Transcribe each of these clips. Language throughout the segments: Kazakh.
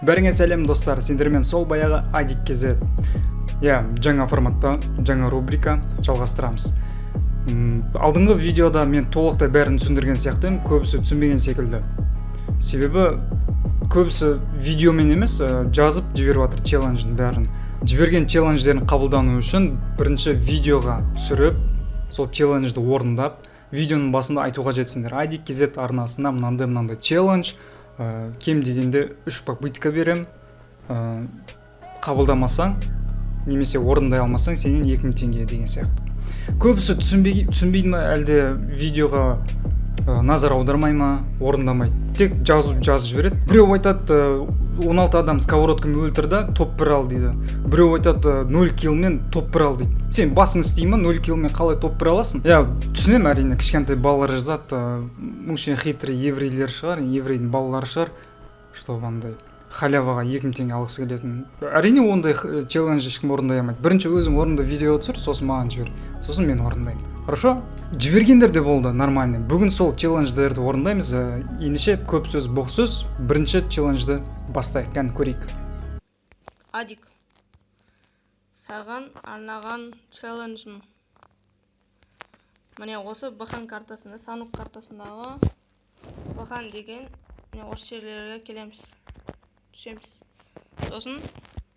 Бәріңе сәлем, достар, сендермен сол баяғы Адик KZ. Иә, жаңа форматта, жаңа рубрика жалғастырамыз. Алдыңғы видеода мен толықтай бәрін түсіндірген сияқты едім, көбісі түсінбеген секілді. Себебі көбісі видеомен емес, жазып жіберіп жатыр челлендждің бәрін. Жіберген челлендждерін қабылдану үшін бірінші видеоға түсіріп, сол челленджді орындап, видеоның басында айтуға жетсіңдер. Адик KZ арнасында мынандай мынандай челлендж, кем дегенде 3 попытка берем, қабылдамасаң немесе орындай алмасаң сенен 2000 теңге деген сияқты. Көбісі түсінбейді ма, әлде видеоға назар аудармай ма, орындамайды. Тек жазып жібереді. Біреу айтады, 16 адам сковородкамен өлтірді, топ 1 ал дейді. Біреу айтады, 0 киллмен топ 1 ал дейді. Сен басың істей ма, 0 киллмен қалай топ 1 аласың? Иә, түсінемін, әрине, кішкентай балалар жазады, мүмкін хитрый еврейлер шығар, еврейдің балалары шығар, чтобы андай халяваға 2000 теңге алғысы келетін. Әрине, ондай челлендж ешкім орындай алмайды. Бірінші өзің орында видео түсір, сосын маған жібер, сосын мен орындаймын. Хорошо? Жібергендер де болды, нормальный. Бүгін сол челлендждерді орындаймыз. Ендеше көп сөз, боқ сөз, бірінші челленджді бастайық, кәні көрейік. Адик, саған арнаған челленджім. Міне осы Бхан картасында, Санук картасындағы Бхан деген міне осы жерлерге келеміз. Түсеміз. Сосын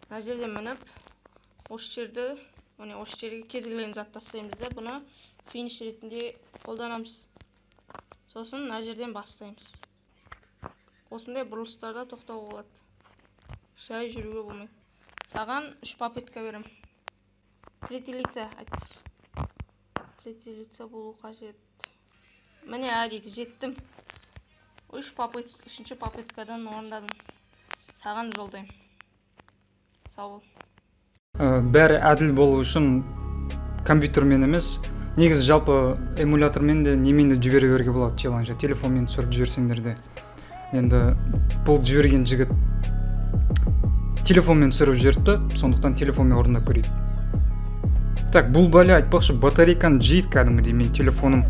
мына жерде мініп, осы жерді, міне осы жерге кез келген зат тастаймыз да, бұны финиш ретінде қолданамыз. Сосын мына жерден бастаймыз. Осындай бұрылыстарда тоқтауға болады. Жай жүруге болмайды. Саған 3 попытка беремін. Третий лица айтпақшы. Третий лица болу қажет. Міне, Адик, жеттім. 3 попытка, үшінші попыткадан орындадым. Саған жолдаймын. Сау бол. Бәрі әділ болу үшін компьютермен емес, негізі жалпы эмулятормен де, немен де жібере беруге болады челленджді, телефонмен түсіріп жіберсеңдер де. Енді бұл жіберген жігіт телефонмен түсіріп жіберіпті, сондықтан телефонмен орындап көрейік. Так, бұл бәле айтпақшы батарейканы жейді кәдімгідей. Мен телефоным,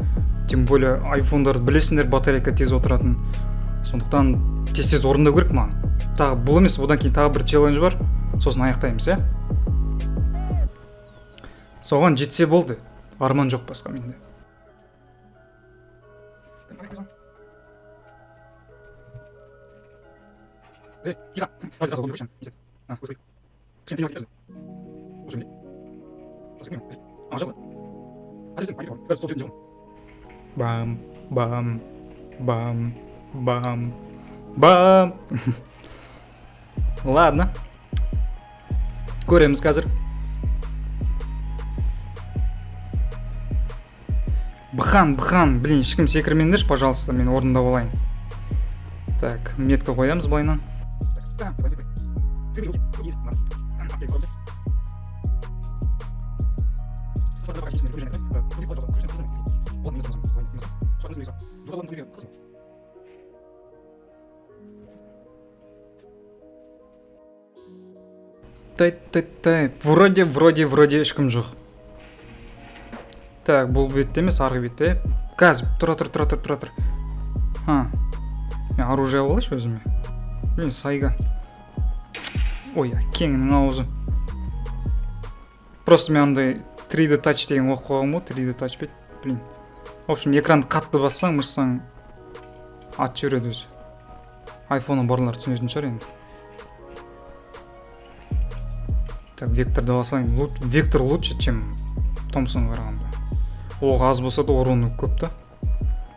тем более айфондарды білесіңдер, батарейка тез отыратын, сондықтан тез-тез орындау керек маған. Тағы бұл емес, одан кейін тағы бір челлендж бар, сосын аяқтаймыз, иә? Соған жетсе болды, арман жоқ басқа менде. Бам, бам, бам, бам, бам. Ладно. Көреміз қазір. Бхан, бхан, блин, ешкім секірмеңдерші, пожалуйста, мен орындап алайын. Так, метка қоямыз былайынан. Тай, тай, тай. Вроде, вроде, вроде ешкім жоқ. Так, бұл бетте емес, арғы бетте. Қазір, тұра тұр, тұра тұр, тұра тұр. Ха. Мен оружие алып алайыншы өзіме. Блин, сайга. Ой, кеңінің аузы. Просто мен андай 3D Touch деген оқып қойғанмын ғой, 3D Touch бет, блин. В общем, экранды қатты бассаң, мышсаң, ат жібереді өзі. Айфоны барлар түсінетін шығар енді. Так, векторды алсаң, вектор лучше, чем Томпсонға қарағанда. Оғы аз болса да уроны көп та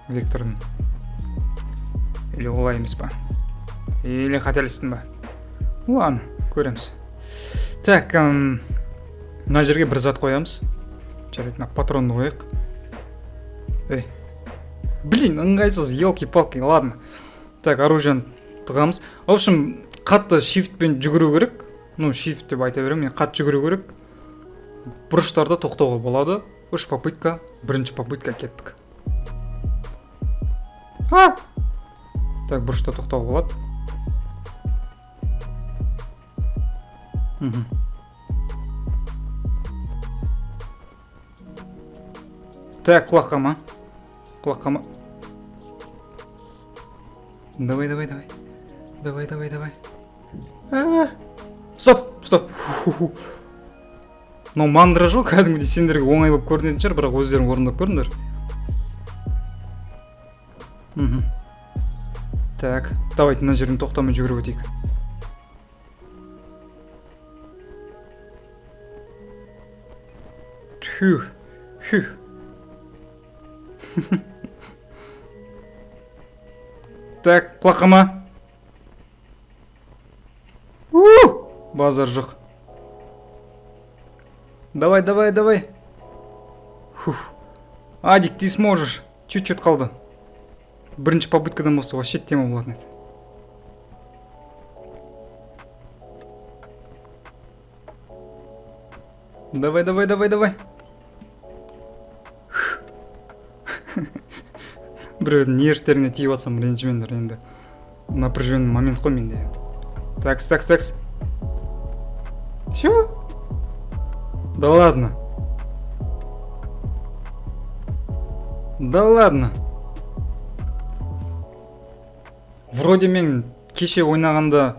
вектордың. Или олай емес па? Или қателестім ба? Ладно, көреміз. Так, мына жерге бір зат қоямыз. Жарайды, мына патронды қояйық. Эй. Блин, ыңғайсыз, елки-палки, ладно. Так, оружиені тығамыз. В общем, қатты shift-пен жүгіру керек. Ну, shift деп айта беремін, мен қатты жүгіру керек. Бұрыштарда тоқтауға болады. 3 попытка, бірінші попытка кеттік. А! Так, бұрышта тоқтауға болады. Так, құлаққа ма? Құлаққа ма? Давай, давай, давай. Давай, давай, давай. Стоп, стоп. Мынау мандраж ғой, кәдімгідей сендерге оңай болып көрінетін шығар, бірақ өздерің орындап көріңдер. Мхм. Так, давайте мына жерден тоқтамай жүгіріп өтейік. Тхү, хү. Так, құлаққама. Базар жоқ. Давай, давай, давай. Фух. Адик, ты сможешь. Чуть-чуть қалды. Бірінші попыткадан болса вообще тема болатын еді. Давай, давай, давай, давай. Біреудің нервтеріне тиіп жатсам ренжімеңдер енді. Напряженный момент қой менде. Такс, такс, такс. Всё? Да ладно. Да ладно. Вроде мен кеше ойнағанда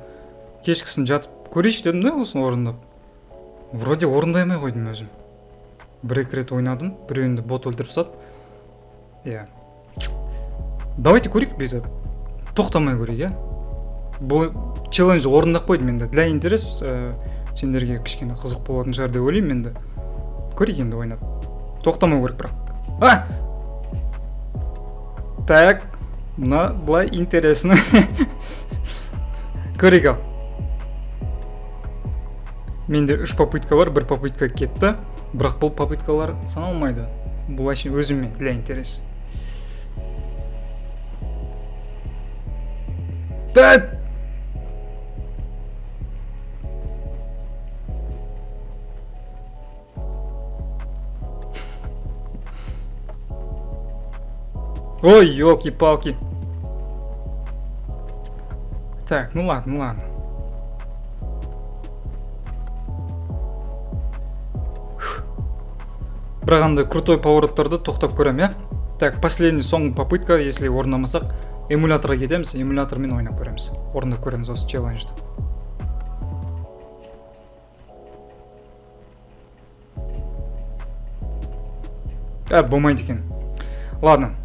кешкісін жатып көрейінші дедім да осыны орындап. Вроде орындай алмай қойдым өзім. Бір-екі рет ойнадым, біреуінде бот өлтіріп тастады. Иә. Давайте көрейік бүйтіп. Тоқтамай көрейік, иә. Бұл челлендж орындап қойдым енді. Для интерес, сендерге кішкене қызық болатын шығар деп ойлаймын енді. Көрейік енді ойнап. Тоқтамау керек бірақ. А! Так, мына былай интересно. Көрейік ал. Менде 3 попытка бар, бір попытка кетті. Бірақ бұл попыткалар саналмайды. Бұл вообще өзіме для интерес. Да! Ой, елки-палки. Так, ну ладно, ну ладно. Бірақ андай крутой повороттарды тоқтап көрем, иә? Так, последний соңғы попытка, если орындамасақ, эмуляторға кетеміз, эмулятормен ойнап көреміз. Орындап көреміз осы челленджді. Ә, болмайды екен. Ладно.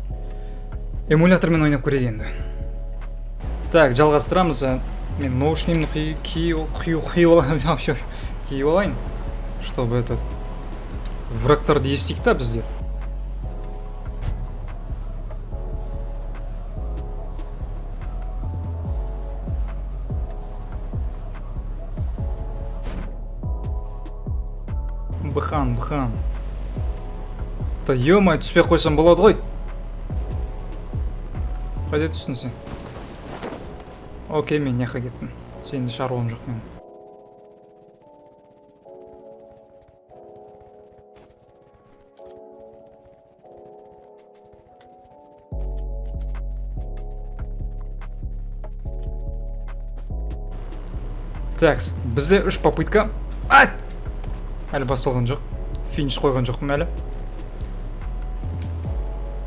Эмулятормен ойнап көрейік енді. Так, жалғастырамыз. Мен наушнигімді киіп алайын, чтобы этот врагтарды естиік та бізде. Быхан, быхан. Да ё-моё, түспей қойсам болады ғой. Қайда түстің сен? Окей, мен неха кеттім. Сенің шаруам жоқ менің. Такс, бізде 3 попытка. Ай! Әлі басталған жоқ. Финиш қойған жоқпын әлі.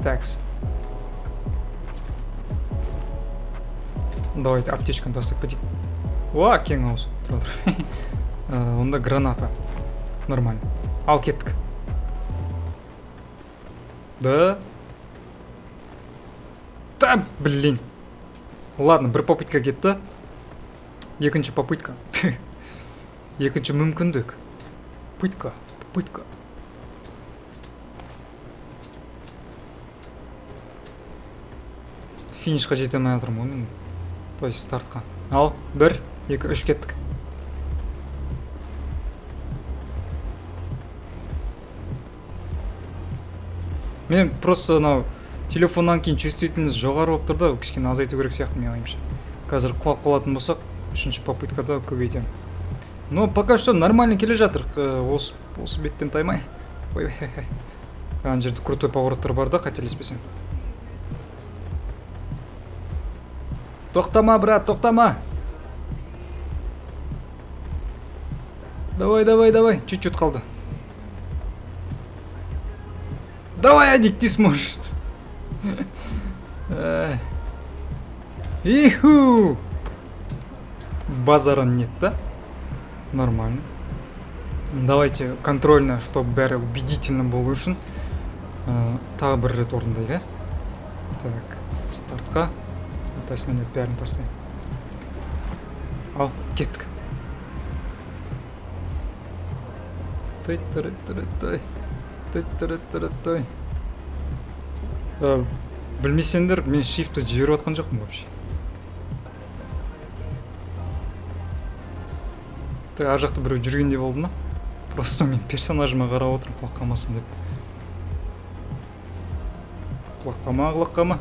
Такс. Давайте аптечканы тастап кетейік. Уа, кең ауыз. Тұра тұр. Онда граната. Нормально. Ал кеттік. Да. Да, блин. Ладно, бір попытка кетті. Екінші попытка. Екінші мүмкіндік. Попытка, попытка. Финишқа жете алмай жатырмын ғой мен. То есть стартқа. Ал, 1, 2, 3 кеттік. Мен просто анау телефоннан кейін чувствительность жоғары болып тұр да, кішкене азайту керек сияқты менің ойымша. Қазір құлап қалатын болсақ, үшінші попыткада көбейтемін. Но пока что нормально келе жатыр. Осы беттен таймай. Ой, ой, ой. Ана жерде крутой повороттар бар да, қателеспесем. Тоқтама, брат, тоқтама. Давай, давай, давай. Чуть-чуть қалды. Давай, Адик, ты сможешь. Иху! Базара нет, да? Нормально. Давайте контрольно, чтобы бәрі убедительно болу үшін, тағы бір рет орындайық, ә? Так, стартқа. Атасына нет, бәрін тастайын. Ал, кеттік. Той, той, той, той. Той, той, той, той. Білмесеңдер, мен shift'ті жіберіп жатқан жоқпын вообще. Так, ар жақта біреу жүргендей болды ма? Просто мен персонажыма қарап отырмын, құлап қалмасын деп. Құлап қалма, құлап қалма.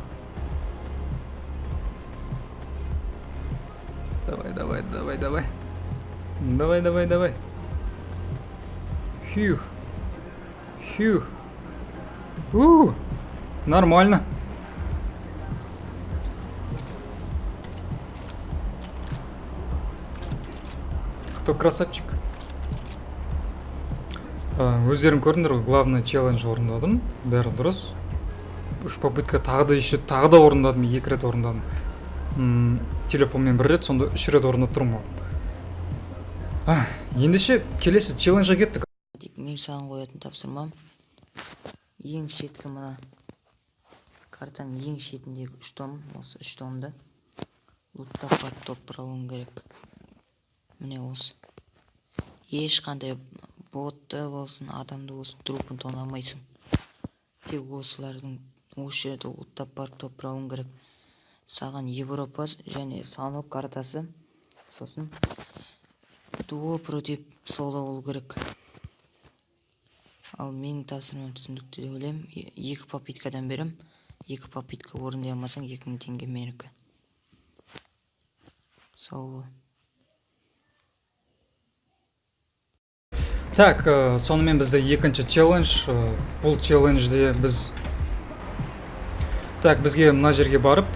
Давай, давай, давай, давай. Давай, давай, давай. Хью. Хью. У, нормально. Кто красавчик? Өздерің көрдіңдер ғой, главный челлендж орындадым. Бәрі дұрыс. 3 попытка тағы да еще, тағы да орындадым, 2 рет орындадым. Телефонмен 1 рет, сонда 3 рет орындап тұрмын ғой. Ендеше келесі челленджге кеттік. Тек мен саған қоятын тапсырмам ең шеткі мына картаның ең шетіндегі 3 том, осы 3 томды луттап барып топ бір алуың керек. Міне осы. Ешқандай ботты болсын, адамды болсын, трупын тонамайсың. Тек осылардың осы жерде луттап барып топ бір алуың керек. Саған Европа және Санок картасы, сосын дуо против соло болу керек. Ал менің тапсырмам түсінікті деп ойлаймын. 2 попыткадан берем. 2 попытка орындай алмасаң, 2000 теңге менікі. Сау бол. Так, сонымен бізде екінші челлендж. Бұл челленджде біз Так, бізге мына жерге барып,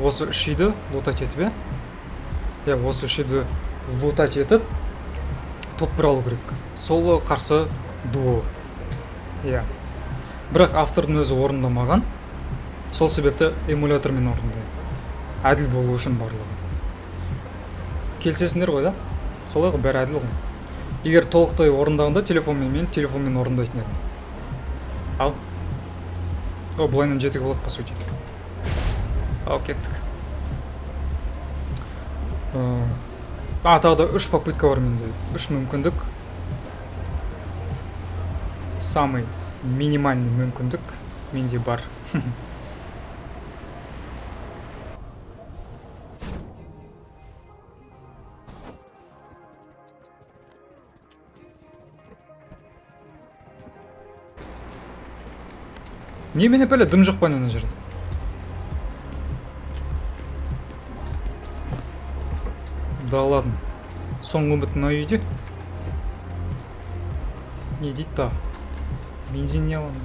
осы үш үйді лутать етіп, иә? Иә, осы үш үйді лутать етіп, топ бір алу керек. Соло қарсы дуо. Иә. Бірақ автордың өзі орындамаған. Сол себепті эмулятормен орындайды. Әділ болу үшін барлығы. Келісесіңдер ғой, да? Солай ғой, бәрі әділ ғой. Егер толықтай орындағанда телефонмен, мен телефонмен орындайтын едім. Ал. О, былайынан жетуге болады, по сути. Ал, кеттік. Тағы да 3 попытка бар менде. 3 мүмкіндік. Самый минимальный мүмкіндік менде бар. Немене пәле, дым жоқ па ана жерде? Да ладно. Соңғы үміт мына үйде. Не дейді тағы? Бензин не аламын?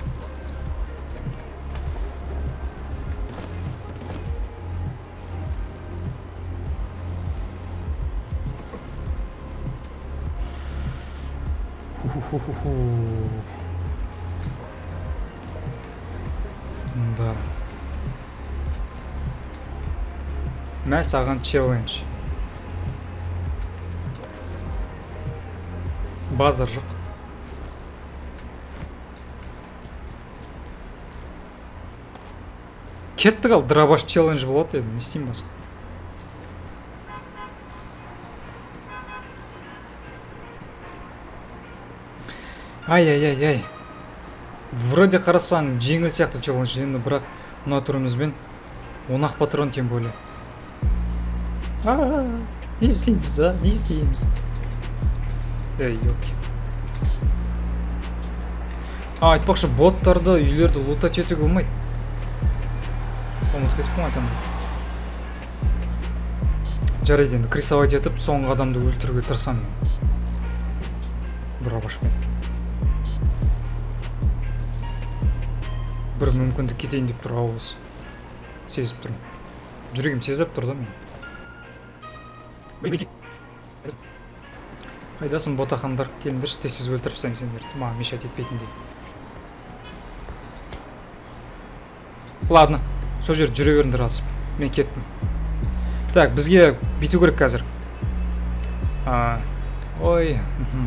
Ху-ху-ху-ху-ху. Да. Мә саған челлендж. Базар жоқ. Кеттік ал, дробаш челлендж болады енді, не істеймін басқа. Ай-ай-ай-ай. Вроде қарасаң жеңіл сияқты челлендж енді, бірақ мына түрімізбен он ақ патрон тем более. А-а-а, не істейміз, а? Не істейміз? Эй, елки. Айтпақшы, боттарды, үйлерді лутать етуге болмайды. Ұмытып кетіппін ғой айтамын. Жарайды енді, крысовать етіп, соңғы адамды өлтіруге тырысамын мен. Дробашпен. Бір мүмкіндік кетейін деп тұр ауыз. Сезіп тұрмын. Жүрегім сезіп тұр да мен. Қайдасың, ботақандар? Келіңдерші, тез-тез өлтіріп тастайын сендерді. Маған мешать етпейтіндей. Ладно, сол жерде жүре беріңдер асып. Мен кеттім. Так, бізге бүйту керек қазір. Ой,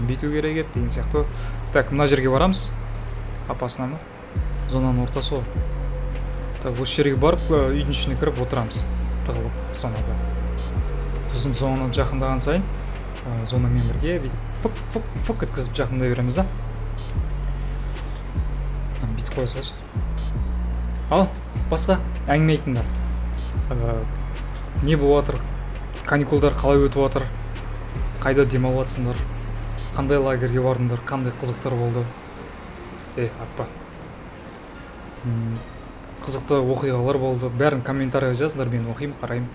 бүйту керек еді деген сияқты. Так, мына жерге барамыз. Опасно ма? Зонаның ортасы ғой. Так, осы жерге барып, үйдің ішіне кіріп отырамыз. Тығылып зонада. Сосын зонаны жақындаған сайын, зонамен бірге бүйтіп фық, фық, фық еткізіп жақындай береміз да. Бүйтіп қоя салшы. Ал, басқа әңгіме айтыңдар. Не болып жатыр? Каникулдар қалай өтіп жатыр? Қайда демалып жатсыңдар? Қандай лагерьге бардыңдар? Қандай қызықтар болды? Атпа. Қызықты оқиғалар болды. Бәрін комментарийға жазыңдар, мен оқимын, қараймын.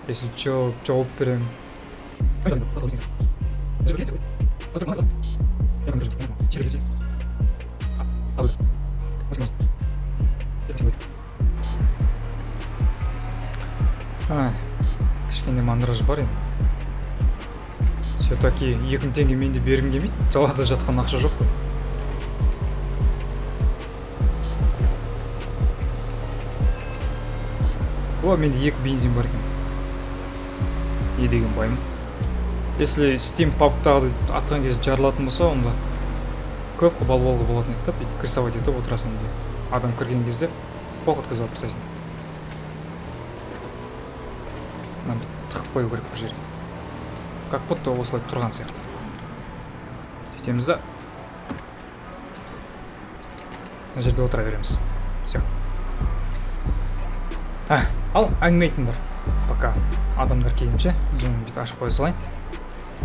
Если чё, жауап беремін. Ай, кішкене мандраж бар енді. Все-таки 2000 теңге менде бергім келмейді. Далада жатқан ақша жоқ қой. О, менде 2 бензин бар екен. Не деген баймын. Если Steam пабтағы атқан кезде жарылатын болса, онда көп қылып алып алуға болатын еді да, бүйтіп крысовать етіп отырасың үйде. Адам кірген кезде боқ еткізіп алып тастайсың. Мынаны бүйтіп тығып қою керек бір жерге. Как будто осылай тұрған сияқты. Сөйтеміз да. Мына жерде отыра береміз. Всё. Ал, әңгіме айтыңдар. Пока адамдар келгенше, зонаны бүйтіп ашып қоя салайын.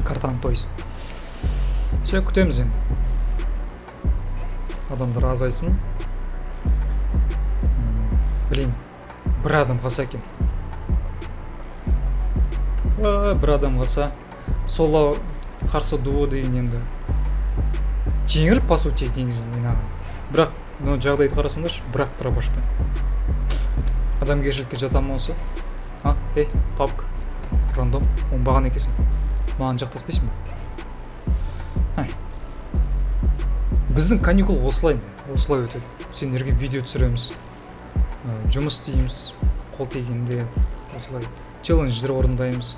Картаны тойсын. Всё, күтеміз енді. Адамдар азайсын. Блин, бір адам қалса екен. Бір адам қалса, соло қарсы дуо деген енді жеңіл, по сути, негізі ойнаған. Бірақ мына жағдайды қарасаңдаршы, бірақ дробашпен. Адамгершілікке жата ма осы? А, ей, папка, рандом, оңбаған екенсің. Маған жақтаспайсың ба? Ай. Біздің каникул осылай, осылай өтеді. Сендерге видео түсіреміз, жұмыс істейміз, қол тигенде осылай челлендждер орындаймыз.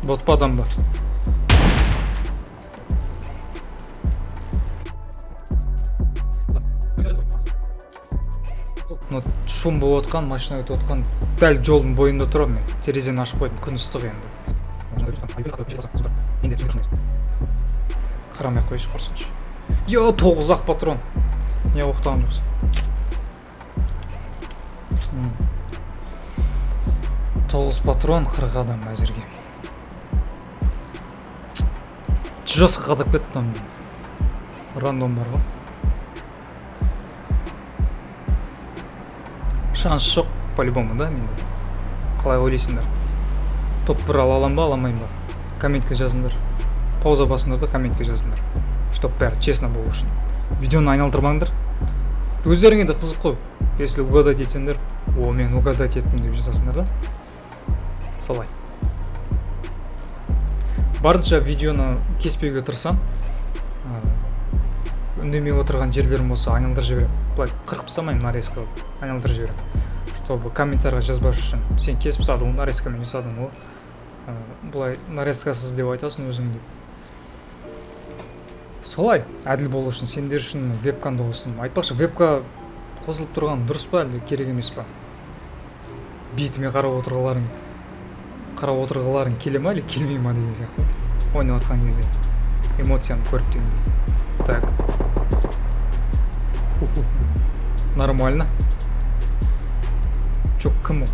Бот па, адам ба? Мына шум болып отқан, машина өтіп отқан дәл жолдың бойында тұрамын мен. Терезені ашып қойдым, күн ыстық енді. Қарамай ақ қойшы, құрсыншы. Йо, 9 ақ патрон. Не оқтаған жоқсың? 9 патрон, 40 адам әзірге. Жестко қадап кетті мына. Рандом бар ғой. Шанс жоқ по-любому, да, менде. Қалай ойлайсыңдар? Топ 1 ала аламын ба, ала алмаймын ба? Комментке жазыңдар. Пауза басыңдар да комментке жазыңдар. Чтоб бәрі честно болу үшін. Видеоны айналдырмаңдар. Өздеріңе де қызық қой. Если угадать етсеңдер, о, мен угадать еттім деп жазасыңдар да. Солай. Барынша видеоны кеспеуге тырысамын. Үндемей отырған жерлерім болса айналдырып жіберемін. Былай қырқып тастамаймын, нарезка қылып айналдырып жіберемін. Чтобы комментарийға жазбас үшін. Сен кесіп тастадың, нарезкамен жасадың ғой. Былай нарезкасыз деп айтасың өзің деп. Солай, әділ болу үшін, сендер үшін вебкамды қостым. Айтпақшы, вебка қосылып тұрған дұрыс па, әлде керек емес па? Бетіме қарап отырғыларың келе ма, әлде келмей ма деген сияқты. Ойнап отқан кезде эмоцияны көріп дегендей. Так. Нормально. Жоқ, кім ол?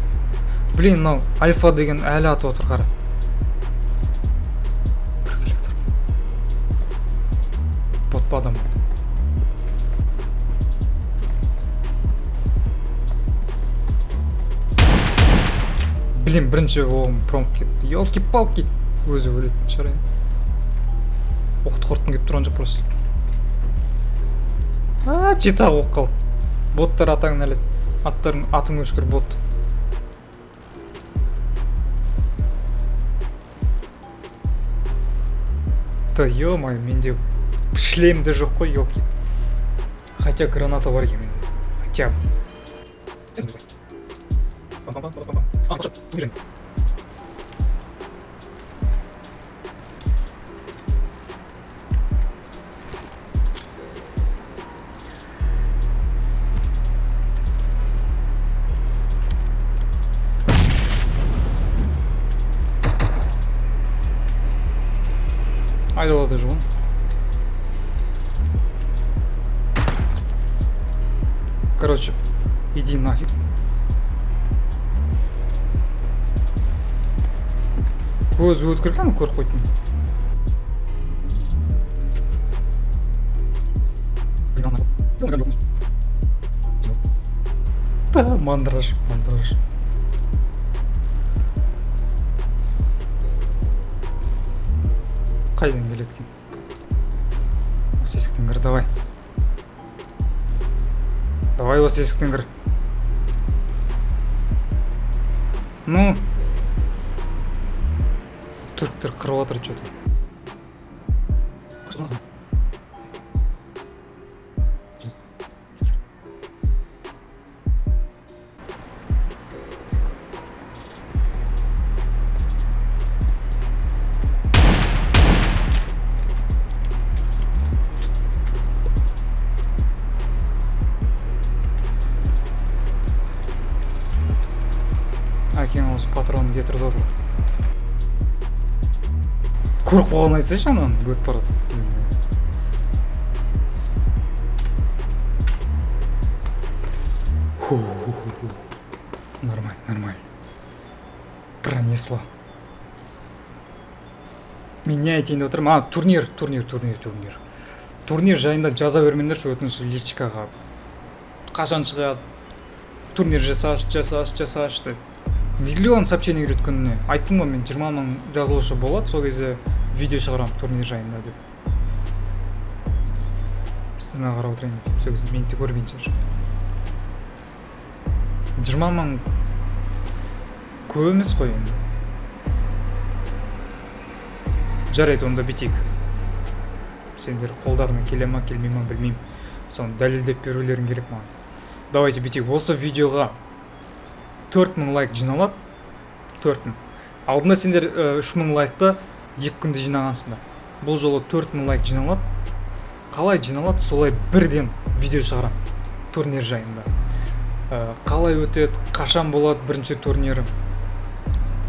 Блин, мынау альфа деген әлі атып отыр, қара. Бір келе жатыр. Бот па, адам ба? Блин, бірінші оғым промп кетті. Елки-палки. Өзі өлетін шығар, иә. Оқты құртқым келіп тұрған жоқ просто. А, жеті ақ оқ қалды. Боттар атаң нәлет. Аттарың, атың өшкір бот. Да ё-моё, менде шлем де жоқ қой, ёлки. Хотя граната бар екен менде. Хотя бы. Айдалада жүр ғой. Короче, иди нафиг. Көзі өткір екен, көріп қойдым. Да, мандраж, мандраж. Қайдан келеді екен? Осы есіктен кір, давай. Давай осы есіктен кір. Ну. Түріктер қырып жатыр чё-то. Әкең осы патронын кетірді ғой бірақ. Көріп қойған айтсайшы ананы, өтіп бара жатып. Ху-ху-ху-ху. Нормально, нормально. Пронесло. Мен не айтайын деп отырмын? А, турнир, турнир, турнир, турнир. Турнир жайында жаза бермеңдерші, өтініш личкаға. Қашан шығады? Турнир жасашы, жасашы, жасашы деп. Миллион сообщение келеді күніне. Айттым ғой, мен 20 мың жазылушы болады, сол кезде видео шығарамын турнир жайында деп. Стена қарап отырайын, сол кезде мені де көргенше. 20 мың көп емес қой енді. Жарайды, онда бүйтейік. Сендер қолдарыңа келе ма, келмей ма білмеймін. Соны дәлелдеп берулерің керек маған. Давайте бүйтейік. Осы видеоға 4000 лайк жиналады. 4000. Алдында сендер 3000 лайкты 2 күнде жинағансыңдар. Бұл жолы 4000 лайк жиналады. Қалай жиналады, солай бірден видео шығарамын турнир жайында. Қалай өтеді, қашан болады бірінші турнирі,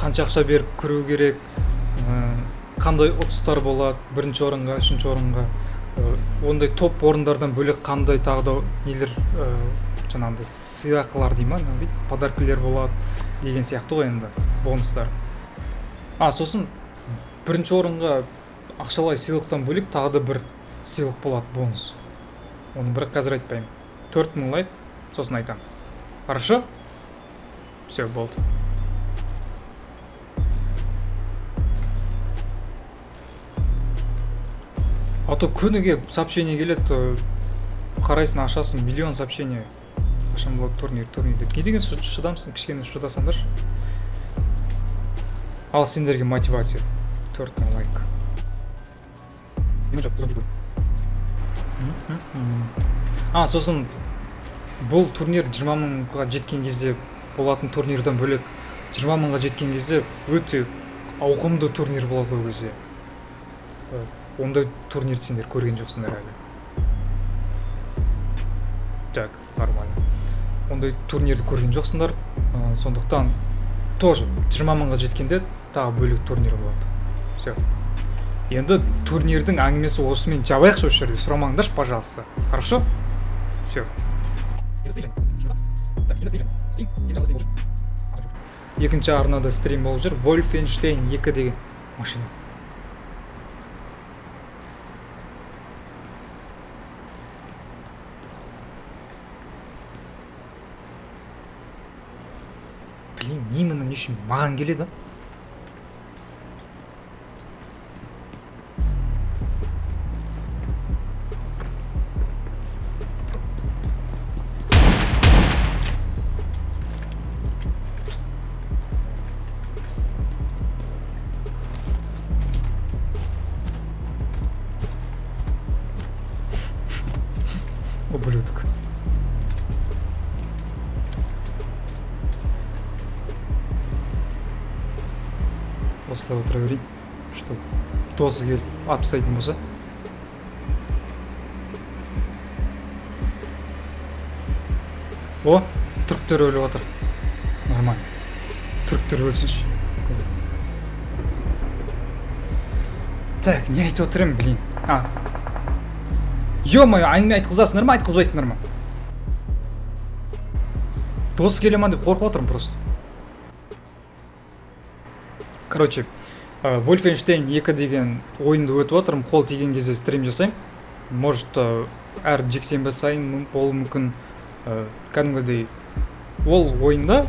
қанша ақша беріп кіру керек, қандай ұтыстар болады бірінші орынға, үшінші орынға, ондай топ орындардан бөлек қандай тағы да нелер, жаңағындай сыйақылар дей ма, не дейді, подаркілер болады деген сияқты ғой енді, бонустар. А, сосын бірінші орынға ақшалай сыйлықтан бөлек тағы да бір сыйлық болады, бонус. Оны бірақ қазір айтпаймын. 4000 лайк, сосын айтамын. Хорошо? Все, болды. А то күніге сообщение келеді, қарайсың, ашасың, миллион сообщение. Қашан болады турнир, турнир деп. Не деген шыдамсың, кішкене шыдасаңдаршы. Ал сендерге мотивация. 4000 лайк. А, сосын бұл турнир 20 мыңға жеткен кезде болатын турнирдан бөлек 20 мыңға жеткен кезде өте ауқымды турнир болады ол кезде. Ондай турнирді сендер көрген жоқсыңдар әлі. Так, нормально. Ондай турнирді көрген жоқсыңдар. Сондықтан тоже 20 мыңға жеткенде тағы бөлек турнир болады. Все. Енді турнирдің әңгімесі осымен жабайықшы осы жерде. Сұрамаңдаршы, пожалуйста. Хорошо? Все. Екінші арнада стрим болып жүр. Wolfenstein 2 деген машина. Блин, именно не үшін маған келеді, а? Ублюдок. Осылай отыра берейін, чтоб досы келіп атып тастайтын болса. О, түріктер өліп жатыр. Нормально. Түріктер өлсінші. Так, не айтып отыр едім, блин. А. Ё-моё, әңгіме айтқызасыңдар ма, айтқызбайсыңдар ма? Досы келе ма деп қорқып отырмын просто. Короче, Wolfenstein 2 деген ойынды өтіп отырмын. Қол тиген кезде стрим жасаймын. Может, әр жексенбі сайын болуы мүмкін. Кәдімгідей ол ойында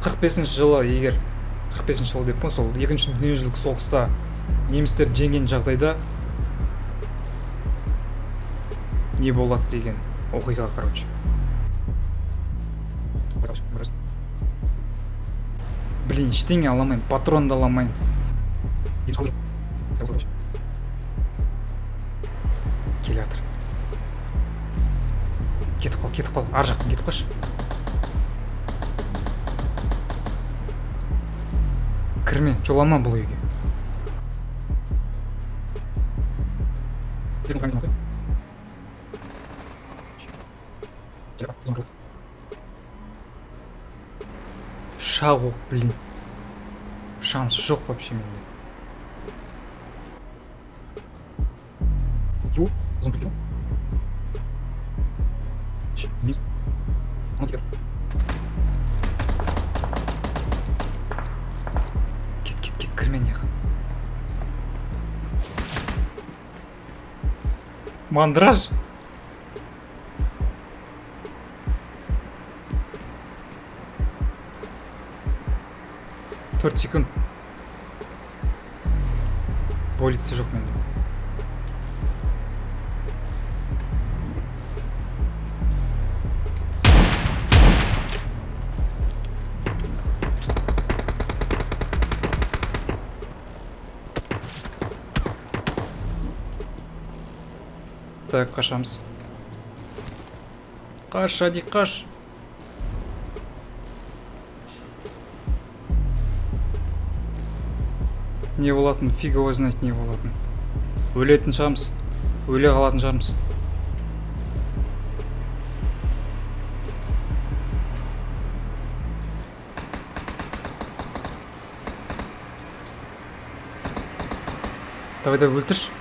45 жылы, егер 45 жылы деп қой, сол екінші дүниежүзілік соғыста немістер жеңген жағдайда не болады деген оқиға, короче. Блин, ештеңе ала алмаймын, патрон да ала алмаймын. Келе жатыр. Кетіп қал, кетіп қал, ар жақтан кетіп қалшы. Кірме, жолама бұл үйге. Шақ оқ, блин. Шанс жоқ вообще менде. Кет, кет, кет, кірме неға. Мандраж. Төрт секунд. Болик те жоқ менде. Так, қашамыз. Қаш, Адик, қаш. Не болатын, фиг его знает, не болатын. Өлетін шығармыз. Өле қалатын шығармыз. Давай, давай, өлтірші.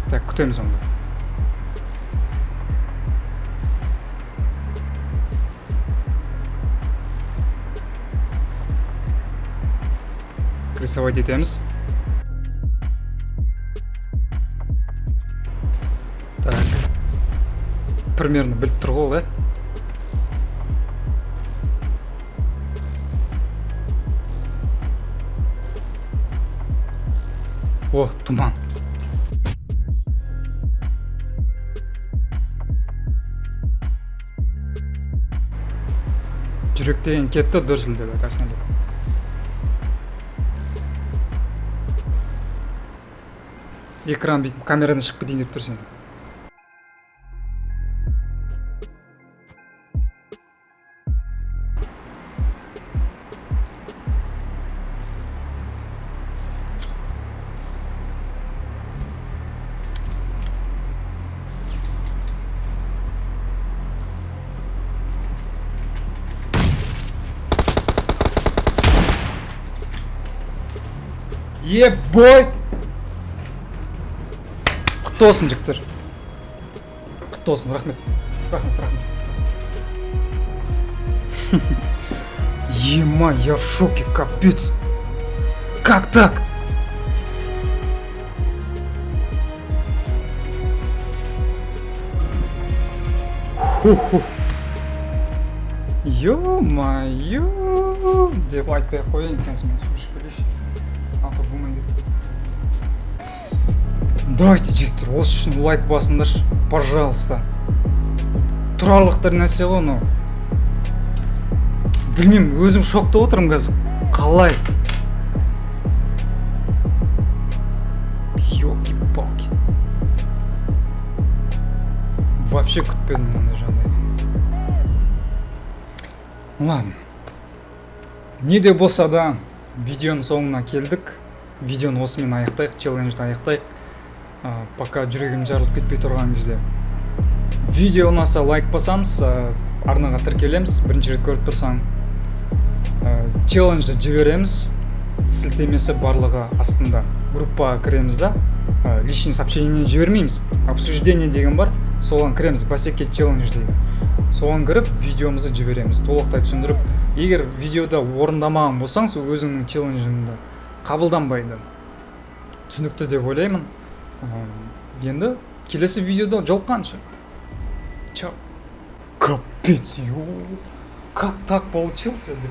Так, күтеміз онда. Рисовать етеміз. Так. Примерно біліп тұр ғой ол, ә? О, тұман. Жүрек деген кетті, дүрсілдеп айтасың деп. Экран бүйтіп камерадан шығып кетейін деп тұр сен. Ебой! Құтты болсын, жігіттер. Құтты болсын, рахмет. Рахмет, рахмет. Ема, я в шоке, капец. Как так? Ху-ху. Ё-моё! Деп айтпай ақ қояйын, қазір мен су ішіп келейінші. А то болмай кетті. Давайте, жігіттер, осы үшін лайк басыңдаршы, пожалуйста. Тұрарлық бір нәрсе ғой мынау. Білмеймін, өзім шокта отырмын қазір. Қалай? Ёлки-палки. Вообще күтпедім мынандай жағдайды. Ладно. Не де болса да, видеоның соңына келдік. Видеоны осымен аяқтайық, челленджді аяқтайық. Пока жүрегім жарылып кетпей тұрған кезде. Видео ұнаса, лайк басамыз, арнаға тіркелеміз, бірінші рет көріп тұрсаң. Челленджді жібереміз, сілтемесі барлығы астында. Группаға кіреміз да, личный сообщение жібермейміз. Обсуждение деген бар, соған кіреміз, «Басеке челлендж» деген. Соған кіріп, видеомызды жібереміз, толықтай түсіндіріп. Егер видеода орындамаған болсаң, сол өзіңнің челленджіңді қабылданбайды. Түсінікті деп ойлаймын. Енді келесі видеода жолыққанша. Чао. Капец, ё. Как так получился? Деп.